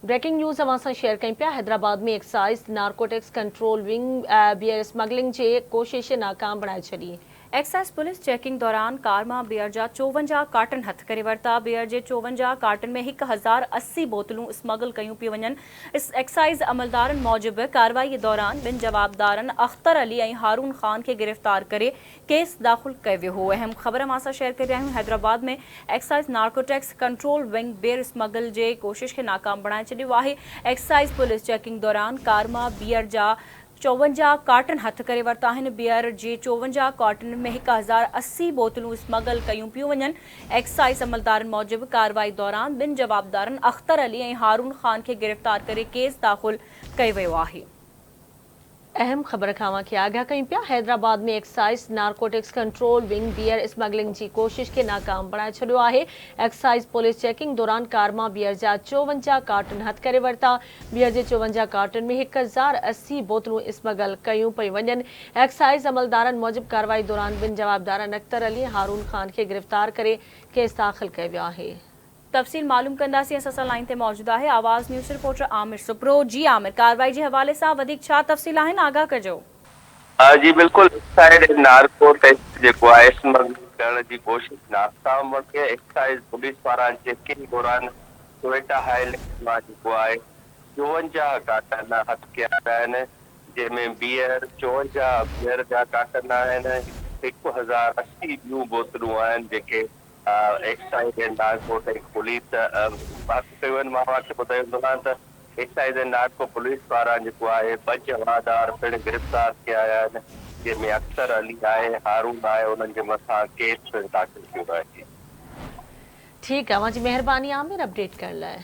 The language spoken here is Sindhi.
بريڪنگ نيوز اوهان سان شيئر ڪيون پيا Hyderabad ۾ excise narcotics control wing beer smuggling جي ڪوشش ناڪام بڻائي ڇڏي. ايڪسائيز پوليس چيڪنگ دوران ڪار مان بيئر جا 54 ڪارٽن هٿ ڪري ورتا، بيئر جي 54 ڪارٽن ۾ 1080 بوتلون اسمگل ڪيون پيون وڃن، ايڪسائيز عملدارن موجب ڪارروائي دوران ٻن جوابدارن اختر علي ۽ هارون خان کي گرفتار ڪري ڪيس داخل ڪيو ويو هو. اهم خبر اوهان سان شيئر ڪري رهيا آهيون Hyderabad ۾ excise narcotics control wing beer smuggle جي ڪوشش کي ناڪام بڻائي ڇڏيو آهي، ايڪسائيز پوليس چيڪنگ دوران ڪار مان بيئر جا 54 ڪارٽن هٿ ڪري ورتا آهن، بيئر جي 54 ڪارٽنن ۾ 1080 بوتلون اسمگل ڪيون پيون وڃن، ايڪسائيز عملدارن موجب ڪارروائي دوران ٻن جوابدارن اختر علي ۽ هارون خان کي گرفتار ڪري ڪيس داخل ڪيو ويو آهي. اهم خبر کان اوهان کي آگاهه ڪيون پيا، Hyderabad ۾ excise narcotics control wing beer smuggling جي ڪوشش کي ناڪام بڻائي ڇڏيو آهي، ايڪسائيز پوليس چيڪنگ دوران ڪار مان بيئر جا 54 ڪارٽن هٿ ڪري ورتا، بيئر جي 54 ڪارٽن ۾ 1080 بوتلون اسمگل ڪيون پيون وڃن، ايڪسائيز عملدارن موجب ڪارروائي دوران ٻن جوابدارن اختر علي ۽ هارون خان کي گرفتار ڪري ڪيس داخل ڪيو ويو آهي. تفصيل معلوم ڪنداسين اسان سان لائين تي موجود آهي آواز نيوز رپورٽر عامر سپرو جي عامر ڪارروائي جي حوالي سان وڌيڪ ڇا تفصيل آهن آگاهه ڪجو. جي بلڪل ايڪسائيڊ ۽ نارڪو ٽيسٽ جيڪو آهي اسمگلنگ ڪرڻ جي ڪوشش ناڪام وٺي ايڪسائيز پوليس پاران چيڪنگ دوران ٽويٽا هائلينڊ مان جيڪو آهي 54 ڪارٽن هٿ ڪيا ويا آهن جنهن ۾ بيئر 54 بيئر جا ڪارٽن آهن 1080 ٻيون بوتلون آهن جيڪي ايڪسائيز اينڊ نارڪوٽڪ پوليس هٿ ڪيون آهن مان اوهان کي ٻڌائيندو هلان ته ايڪسائيز اينڊ نارڪو پوليس پاران جيڪو آهي ٻه جوابدار پڻ گرفتار ٿيا آهن جنهن ۾ اختر علي آهي هارون آهي انهن جي مٿان ڪيس پڻ داخل ٿيو آهي. ٺيڪ آ اوهان جي مهرباني عامر اپڊيٽ ڪرڻ لاء.